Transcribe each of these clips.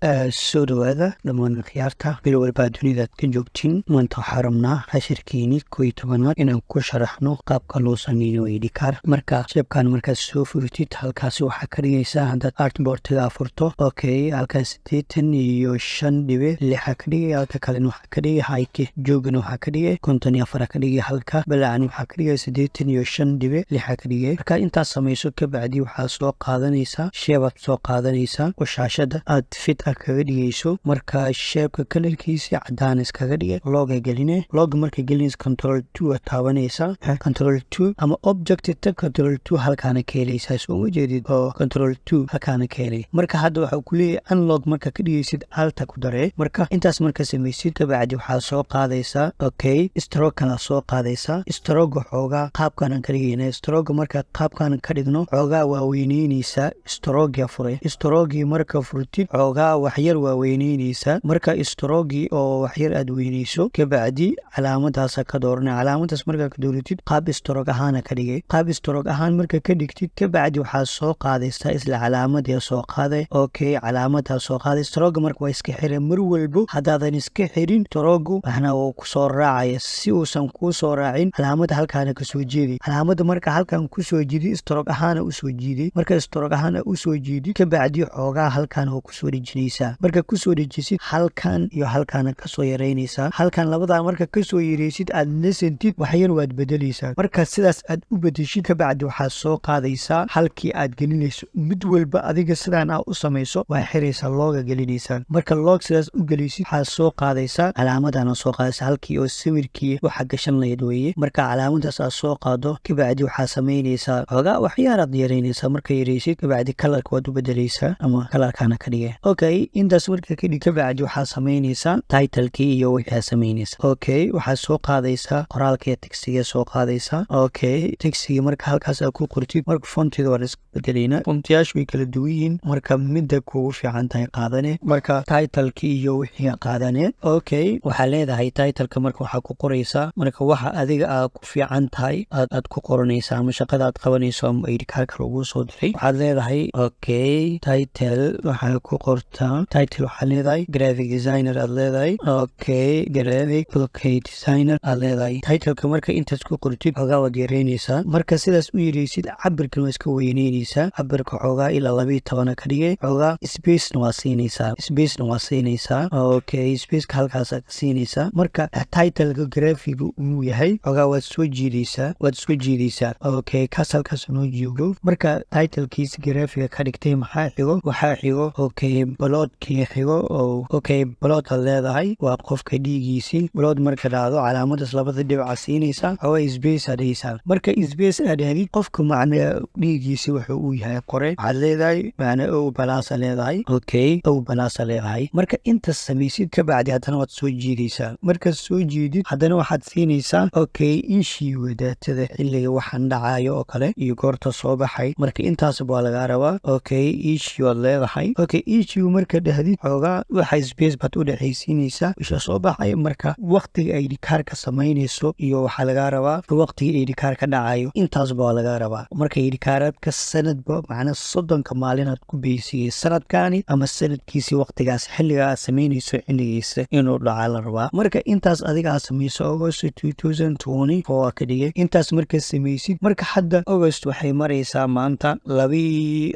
Soo dhawaada dhammaan akhyaarta meel walbaa dunida aad ka joogtiin. Maanta waxaa rabnaa cashirkiini 11aad inaan ku sharaxno qaabka loo sameeyo ID card. Marka shapekan markaad soo furtid, halkaasi waxaa ka dhigaysaa, haddaad artboardiga furto, okay, halkaas 85.6 ka dhigay. Halka kalena waxaa ka dhigay height joogana waxaa ka dhigay 54 ka dhigay. Halka balacan waxaa ka dhigay 85.6 ka dhigay. Marka intaas samayso, kabacdi waxaa soo qaadanaysaa shapeaad soo qaadanaysaa oo shaashada aad fit ah kaga dhigayso. Marka shapeka colorkiisi cadaan iskaga dhigay, locka geline. Lock marka gelinaysa, control two aad taabanaysaa, control two ama object ta control two halkaana ka helaysaa. Soo ma jeedid oo control two halkaana ka helay? Marka hadda waxaa ku leeyahay unlock marka ka dhigaysid, alta ku daree. Marka intaas marka samaysid, kabacdi waxaa soo qaadaysaa, okay, stroke kala soo qaadaysaa. Stroke xoogaa qaabkaan ka dhigayna. Stroke marka qaabkaan ka dhigno, xoogaa waa weyneyneysaa. Strokea furay. Strokegii marka furtid, xoogaa waxyar waa weyneyneysaa. Marka strokegii oo waxyar aad weyneyso, kabacdi calaamadaasa ka doorana. Calaamadaas markaa ka dooratid, qaab stroke ahaana ka dhigay. Qaab stroke ahaan marka ka dhigtid, kabacdi waxaa soo qaadaysaa isla calaamadii soo qaaday. Okay, calaamadaa soo qaaday. Strokega marka waa iska xira mar walbo. Haddaadan iska xirin, strokegu waxna uu kusoo raacaya. Si uusan kuu soo raacin, calaamada halkaana kasoo jeeday. Calaamada marka halkan kusoo jiiday, stroke ahaana usoo jiiday. Marka stroke ahaana usoo jiidid, kabacdi xoogaa halkan oo kusoo dhejinaysaa. Marka kusoo dhejisid, halkan iyo halkaana kasoo yaraynaysaa. Halkan labadaa marka kasoo yaraysid, aad lasantid waxyar waad bedeleysaa. Marka sidaas aad u bedeshid, kabacdi waxaad soo qaadaysaa halkii aad gelinayso. Mid walba adiga sidaan aa u samayso, waa xiraysaa, lockga gelinaysaa. Marka lock sidaas u gelisid, waxaad soo qaadaysaa calaamadana soo qaadaysaa, halkii oo sawirkii waxa gashan lahayd weeye. Marka calaamadaas aad soo qaado, kabacdi waxaa samaynaysaa xoogaa waxyaaraad yaraynaysaa. Marka yaraysid, kabacdi colorka waad u bedeleysaa ama colorkaana ka dhigay. Okay, intaas marka kadhig, kabacdi waxaa samaynaysaa titlekii iyo wixii samaynaysa. Okay, waxaad soo qaadaysaa qoraalka, textiga soo qaadaysaa. Okay, textigii marka halkaas aad ku qortid, marka fontiga waan iska bedelaynaa. Fontiyaashu way kala duwan yihiin, marka midda kugu fiican tahay qaadane. Marka titlekii iyo wixii qaadane. Okay, waxaa leedahay titleka marka waxaa ku qoraysaa, marka waxa adiga aad ku fiican tahay aad ku qoranaysaa, ama shaqada aad qabanayso ama ID cardka lagu soo diray. Waxaad leedahay, okay, title waxaa ku qortaa, title waxaa leedahay graphic designer aad leedahay. Okay, graphic, okay, designer aad leedahay. Titleka marka intaas ku qortid, xoogaa waad yareynaysaa. Marka sidaas u yareysid, cabirkan waa iska weyneynaysaa. Cabirka xoogaa ilaa 12 ka dhigay. Xoogaa spacena waa siinaysaa, spacena waa siinaysaa. Okay, spaceka halkaasaa ka siinaysaa. Marka titleka graphiga uu yahay, xoogaa waad soo jiidaysaa, waad soo jiidaysaa. Okay, kaas halkaas noo joogo. Marka titlekiisa graphiga ka dhigtay, maxaa xigo? Waxaa xigo, okay, bloodkii xigo oo okay, blood aad leedahay, waa qofka dhiigiisii. Blood marka dhacdo, calaamadaas labada dhibca siinaysaa, xoogaa space aad dhigaysaa. Marka space aad hadid, qofka macna dhiigiisi wuxuu uu yahay qore. Waxaad leedahay macna O plusa leedahay. Okay, O plusa leedahay. Marka intaas samaysid, kabacdi haddana waad soo jiidaysaa. Markaad soo jiidid, haddana waxaad siinaysaa, okay, ishii wadaatada, xilliga waxaan dhacayo oo kale iyo goorta soo baxay. Marka intaasba waa lagaa rabaa. Okay, issue waad leedahay. Okay, issue marka dhahdid, xoogaa waxa space baad u dhexaysiinaysaa isha soo baxay. Marka waqtiga ID cardka samaynayso iyo waxaa lagaa rabaa waqtiga ID cardka dhacayo, intaasba waa lagaa rabaa. Marka ID cardka sanadba macnaa 30ka maalinaad ku beysiyey sanadkani ama sanadkiisi, waqtigaas xilliga aad samaynayso xilligiisa inuu dhacaa la rabaa. Marka intaas adiga aad samayso, August 2024 ka dhigay. Intaas marka samaysid, marka hadda August waxay maraysaa maanta labi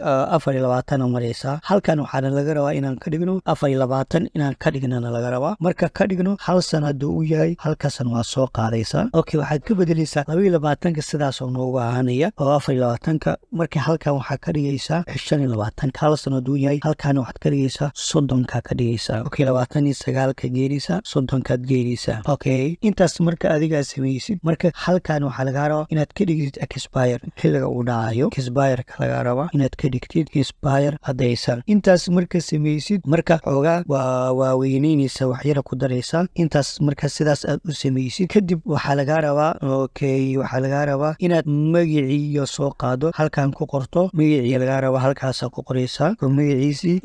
24 maraysaa. Halkan waxaana laga rabaa inaan ka dhigno 24, inaan ka dhignana laga rabaa. Marka ka dhigno, hal sana hadduu u yahay, halkaasan waa soo qaadaysaa. Okay, waxaad ka bedeleysaa 22ka, sidaasoo noogu ahaanaya oo 24ka. Marka halkan waxaa ka dhigaysaa 25ka. Hal sano hadduu yahay, halkaana waxaad ka dhigaysaa 30ka ka dhigaysaa. Okay, 29ka geenaysaa, 30kaad geenaysaa. Okay, intaas marka adigaa samaysid, marka halkan waxaa lagaa rabaa inaad ka dhigtid expire, xilliga uu dhacayo expireka lagaa rabaa inaad ka dhigtid expire haddaysan. Intaas marka samaysid, marka xoogaa waa weyneyneysa, waxyara ku daraysaa. Intaas marka sidaas aad u samaysid, kadib waxaa lagaa rabaa, okay, waxaa lagaa rabaa inaad magiciiyo soo qaado, halkan ku qorto. Magicii lagaa rabaa halkaasaa ku qoraysaa oo magaciisii.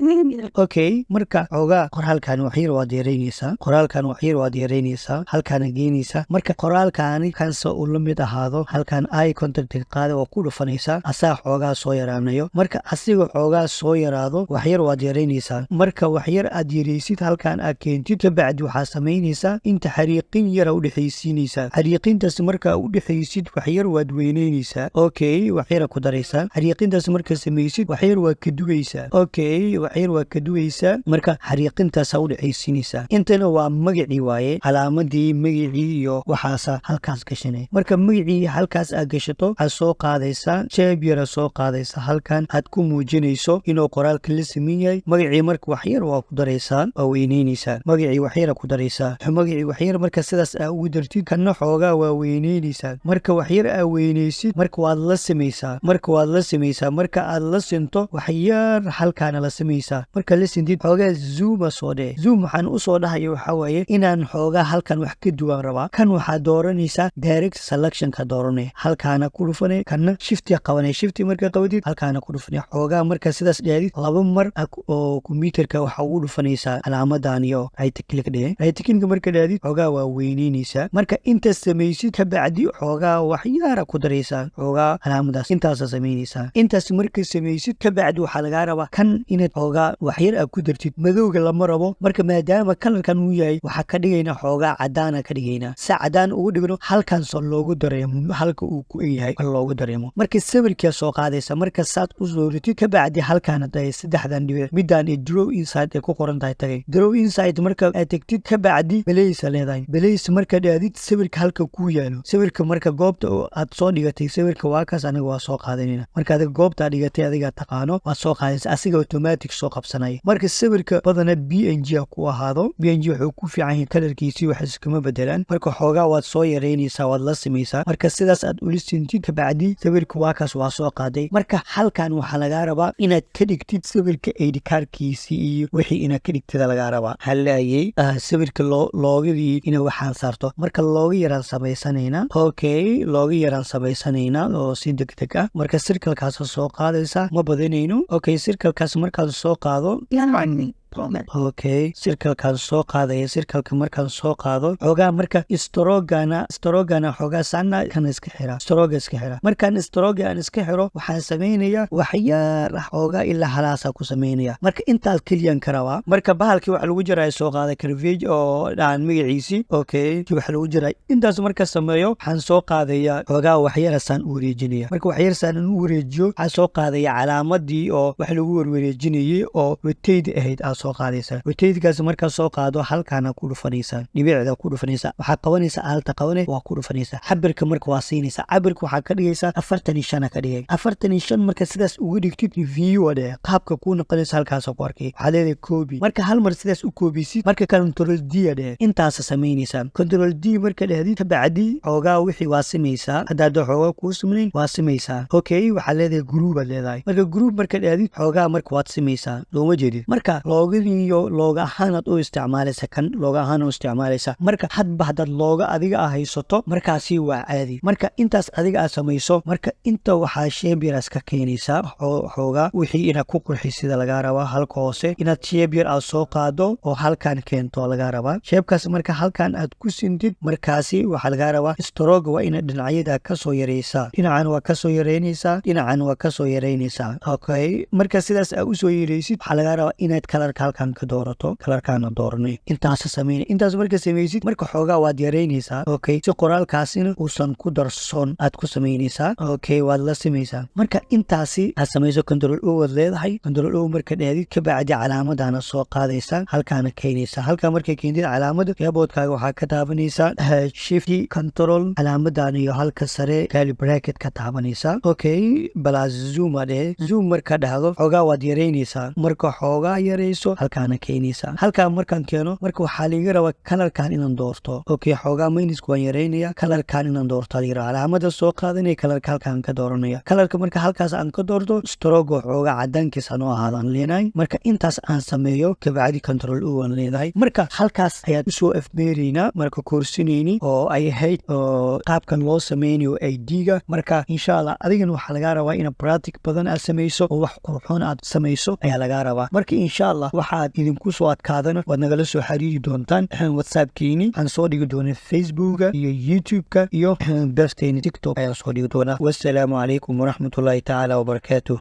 Okay, marka xoogaa qoraalkan waxyar waad yareyneysaa, qoraalkan waxyar waad yareyneysaa, halkaana geenaysaa. Marka qoraalkaani kanse uu la mid ahaado, halkan eye contact qaada, waa ku dhufanaysaa, asaa xoogaa soo yaraanayo. Marka asiga xoogaa soo yaraado, waxyar waad yareyneysaa. yaraynaysaa. Marka waxyar aad yaraysid, halkan aad keentid, kabacdi waxaa samaynaysaa inta xariiqin yara udhexaysiinaysaa. Xariiqintaas markaa u dhexaysid, waxyar waad weyneynaysaa. Okay, waxyara ku daraysaa. Xariiqintaas markaa samaysid, waxyar waa ka duwaysaa. Okay, waxyar waa ka duwaysaa. Marka xariiqintaasaa udhexaysiinaysaa. Intana waa magacii waaye, calaamadii magacii iyo waxaasa halkaas gashanay. Marka magacii halkaas aad gashato, waxaad soo qaadaysaa shape yara, soo qaadaysa halkan aad ku muujinayso inuu qoraalka la sameyn yahay magacii. Marka waxyar waa ku daraysaa, waa weyneynaysaa magacii, waxyara ku daraysaa magacii waxyar. Marka sidaas aa ugu dartid, kana xoogaa waa weyneynaysaa. Marka waxyar aa weyneysid, marka waad la samaysaa. Marka waad la samaysaa. Marka aad la sinto, waxyar halkaana la samaysaa. Marka la sintid, xoogaa zoom a soo dheh. Zoom waxaan usoo dhahaya waxaa waaye inaan xoogaa halkan wax ka duwan rabaa. Kan waxaa dooranaysaa direct selectionka dooranay, halkaana ku dhufanay. Kanna shift-i qabanay. Shift-i marka qabatid, halkaana ku dhufanay xoogaa. Marka sidaas dhaadid, laba mar oo computerka waxaa ugu dhufanaysaa calaamadan iyo right click dheh. Right click marka dhaadid, xoogaa waa weyneynaysaa. Marka inta samaysid, kabacdi xoogaa waxyaara ku daraysaa, xoogaa calaamadaas intaasa samaynaysaa. Intaas marka samaysid, kabacdi waxaa lagaa rabaa kan inaad xoogaa waxyar aad ku dartid. Madowga lama rabo. Marka maadaama colorkan uu yahay, waxaa ka dhigaynaa xoogaa cadaana ka dhigaynaa. Si cadaan ugu dhigno, halkan soo loogu dareemo halka uu ku egyahay loogu dareemo. Marka sawirkaa soo qaadaysa. Marka saad u dooratid, kabacdi halkaan hadday saddexdan dhibic midaan draw inside ay ku qoran tahay tagay. Draw inside marka aad tegtid, kabacdi place leedahay. Place marka dhaadid, sawirka halka kuu yaalo, sawirka marka goobta oo aad soo dhigatay, sawirka waa kaas. Aniga waa soo qaadanayna. Marka adiga goobta aad dhigatay, adiga taqaano, waad soo qaadaysa, asiga automatic soo qabsanaya. Marka sawirka badana PNG ku ahaado. PNG wuxuu ku fiican yahay colorkiisii wax iskama bedelaan. Marka xoogaa waad soo yaraynaysaa, waad la samaysaa. Marka sidaas aad ula sintid, kabacdi sawirka waa kaas, waa soo qaaday. Marka halkan waxaa lagaa rabaa inaad ka dhigtid sawirka ID cardkiisii iyo wixii inaad ka dhigtida lagaa rabaa. Halaayey sawirka logodii ina waxaan saarto. Marka logo yaraan samaysanaynaa. Okay, logo yaraan samaysanaynaa oo si deg deg ah. Marka circlekaas soo qaadaysaa, ma badanayno. Okay, circlekaas markaad soo qaado, okay, circlekaan soo qaadaya. Circleka markaan soo qaado, xoogaa marka strokegana xoogaa sana kana iska xira, strokega iska xira. Markaan strokega aan iska xiro, waxaan samaynayaa waxyaar ah, xoogaa ilaa halaasaa ku samaynaya. Marka intaas keliyan ka rabaa. Marka bahalkii waxa lagu jaraya soo qaaday, curvage oo dhaan magaciisi. Okay, kii waxa lagu jaraya intaas marka sameeyo, waxaan soo qaadaya xoogaa waxyarasaan u wareejinaya. Marka waxyarsaan u wareejiyo, waxaan soo qaadaya calaamadii oo wax lagu warwareejinayay oo rotate ahayd aad soo qaadaysaa. Rotatekaas markaa soo qaado, halkaana ku dhufanaysaa, dhibicda ku dhufanaysaa. Waxaa qabanaysaa alt-a qabane, waa ku dhufanaysaa. Cabirka marka waa siinaysaa. Cabirka waxaa ka dhigaysaa 45 ka dhigay. 45 marka sidaas uga dhigtid, view dheh. Qaabka kuu noqonaysa halkaasa ku arkay. Waxaa leedahay copy. Marka hal mar sidaas u koobisid, marka control D dheh. Intaasa samaynaysaa. Control D marka dhehdid, kabacdi xoogaa wixii waa simaysaa. Haddaad xoogaa kuu simnayn, waa simaysaa. Okay, waxaa leedahay group aad leedahay. Marka group marka dhehdid, xoogaa marka waad simaysaa, looma jeedid. Marka logodiiyo logo ahaanaad u isticmaalaysa, kan logo ahaan u isticmaalaysa. Marka hadba haddaad logo adiga a haysato, markaasi waa caadi. Marka intaas adiga aad samayso, marka inta waxaa shape yar iska keenaysaa, xoogaa wixii inaad ku qurxisida lagaa rabaa. Halka hoose inaad shape yar aad soo qaado oo halkan keento lagaa rabaa. Shapekaas marka halkan aad ku sintid, markaasi waxaa lagaa rabaa strokega waa inaad dhinacyada kasoo yaraysaa. Dhinacan waa kasoo yaraynaysaa, dhinacan waa kasoo yaraynaysaa. Okay, marka sidaas aad usoo yaraysid, waxaa lagaa rabaa inaad colorka halkan ka doorato. Colorkaana dooranay, intaasa sameynay. Intaas marka samaysid, marka xoogaa waad yaraynaysaa. Okay, si qoraalkaasina uusan ku darsoon aad ku samaynaysaa. Okay, waad la samaysaa. Marka intaasi aad samayso, control O waad leedahay. Control O marka dheedid, kabacdi calaamadana soo qaadaysaa, halkaana keenaysaa. Halkaa markay keentid calaamada, keyboardkaaga waxaa ka taabanaysaa shift control calaamadan iyo halka sare curly bracket ka taabanaysaa. Okay, plus zoom aa dhehe. Zoom marka dhahdo, xoogaa waad yaraynaysaa. Marka xoogaa yarayso, halkaana keenaysaa. Halkaa markaan keeno, marka waxaa liiga rabaa colorkan inaan doorto. Okay, xoogaa minuska waan yaraynaya. Colorkan inaan doorto liiga rabaa. Calaamada soo qaadanaya, colorka halkaan ka dooranaya. Colorka marka halkaas aan ka doorto, strokega xoogaa cadaankiisa noo ahaadaan leenahay. Marka intaas aan sameeyo, kabacdi control O aan leedahay. Marka halkaas ayaad usoo afmeeraynaa marka koorsinayni oo ay ahayd oo qaabkan loo sameynayo ID-ga. Marka insha Allah adigana waxaa lagaa rabaa inaad practice badan aad samayso oo wax qurxoon aad samayso ayaa lagaa rabaa. Marka insha Allah waxaad idinku soo adkaadana, waad nagala soo xiriiri doontaan WhatsAppkeeni. Waxaan soo dhigi doonaa Facebooka iyo YouTube-ka iyo barteeni TikTok ayaan soo dhigi doonaa. Wassalaamu calaykum waraxmatullaahi tacaala wabarakaatuh.